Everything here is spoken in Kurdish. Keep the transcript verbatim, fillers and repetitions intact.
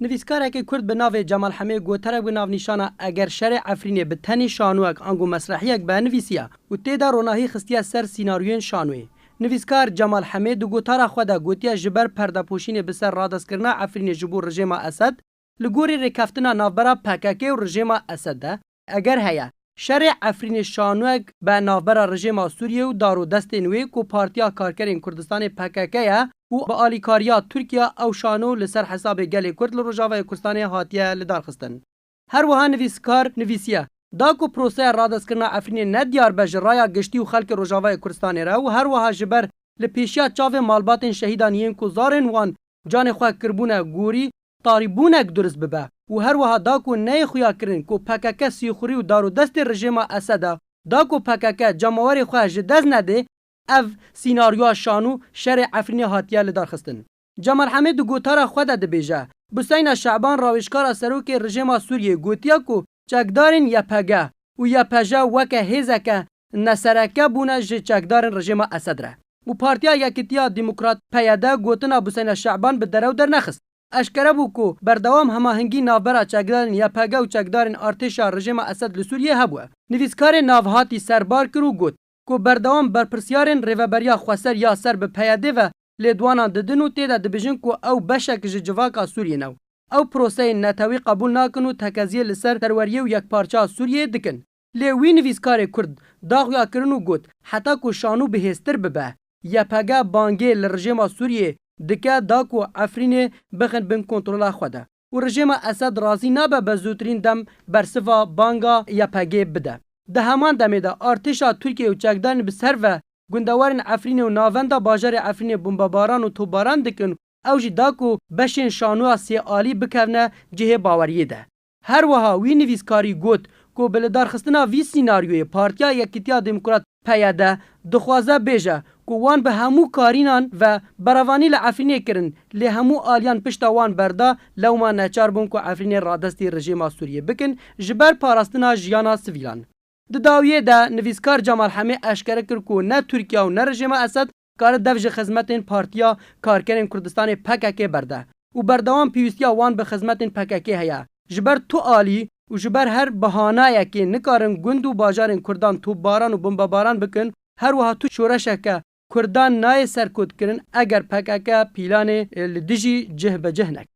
Nivîskarekê Kurd bi navê Cemal Hemê goterek bi navnîşana Eger şerê Efrînê bi tenê şanoyek ango mesrehiyek be nivîsiye û tê de ronahî xistiye ser sînaryoyên şanoyê. Nivîskar Cemal Hemê di gotara xwe de gotiye ji ber perdepoşînê bi ser radestkirina Efrînê ji bo rejêma Esed, li gorî rêkeftina navbera P K K û rejêma Esed de, eger heye, şerê Efrînê şanoyek be navbera rejêma Sûriyê û dar û destên wê ku Partiya Karkerên Kurdistanê P K K ye û bi alîkariya Tirkiye ew şano li ser hesabê gelê Kurd li Rojavayê Kurdistanê hatiye lidarxistin. Her wiha nivîskar nivîsiye, da ku proseya radestkirina Efrînê ne diyar be ji raya giştî û xelkê Rojavayê Kurdistanê re û her wiha ji ber li pêşiya çavê malbatên şehîdan yên ku zarên wan canê xwe kirbûne gorî, tarîbûnek durist bibe û her wiha da ku neyê xuyakirin ku P K K sîxurî û dar û destê rejêma Esed e, da ku P K K cemawerê xwe ji dest nedê, ev sînaryoya şano şerê Efrînê hatiye lidarxistin. Cemal Hemê di gotara xwe de dibêje, Buseyna Şeban rawêjkara serokê rejêma Sûriyê gotiye ku çekdarên Y P G û Y P J weke hêzeke nesereke bûne ji çekdarên rejêma Esed re û Partiya Yekîtiya Demokrat, P Y D, gotina Buseyna Şeban bi derew dernexist. Eşkere bû ku berdewam hemahengî navbera çekdarên Y P G û çekdarên artêşa rejêma Esed li Sûriyê hebûye. Nivîskarê nav hatî serbar kir û got ku berdewam berpirsyarên Rêveberiya Xweser ya ser bi P Y D ve lêdwanan didin û tê de dibêjin ku ew beşek ji civaka Sûriyê ne û ew proseyên netewî qebûl nakin û tekeziyê li ser serweriyê û yekparçeya Sûriyeyê dikin. Lê wî nivîskarê Kurd daxuya kirin û got, heta ku şano bihêztir bibe, Y P G bangê li rejêma Sûriyê dike da ku Efrînê bixin bin kontrola xwe de û rejêma Esed razî nabe bi zûtirîn dem bersiva banga Y P G bide. Di heman demê de artêşa Tirkiyê û çekdarên bi ser ve gundewarên Efrînê û navenda bajarê Efrînê bombebaran û topbaran dikin, ew jî da ku beşên şanoya sê alî bikevne cihê baweriyê de. Her wiha wî nivîskarî got ku bi lidarxistina vî sînaryoyê Partiya Yekîtiya Demokrat, P Y D, dixwaze bêje ku wan bi hemû karînan ve berevanî li Efrînê kirin, lê hemû aliyan pişta wan berda, lewma neçar bûn ku Efrînê radestî rejêma Sûriyê bikin ji ber parastina jiyana sivîlan. Di dawiyê de nivîskar Cemal Hemê eşkere kir ku ne Tirkiye û ne rejêma Esed kare dev ji xizmetên Partiya Karkerên Kurdistanê, P K K, berde û berdewam pêwîstiya wan bi xizmetên P K K heye. Ji ber tu alî û ji ber her bihanayekê nikarin gund û bajarên Kurdan topbaran û bombebaran bikin, her wiha tu şoreşeke Kurdan nayê serkotkirin eger P K K pîlanê, e, li dijî cih bi cih neke.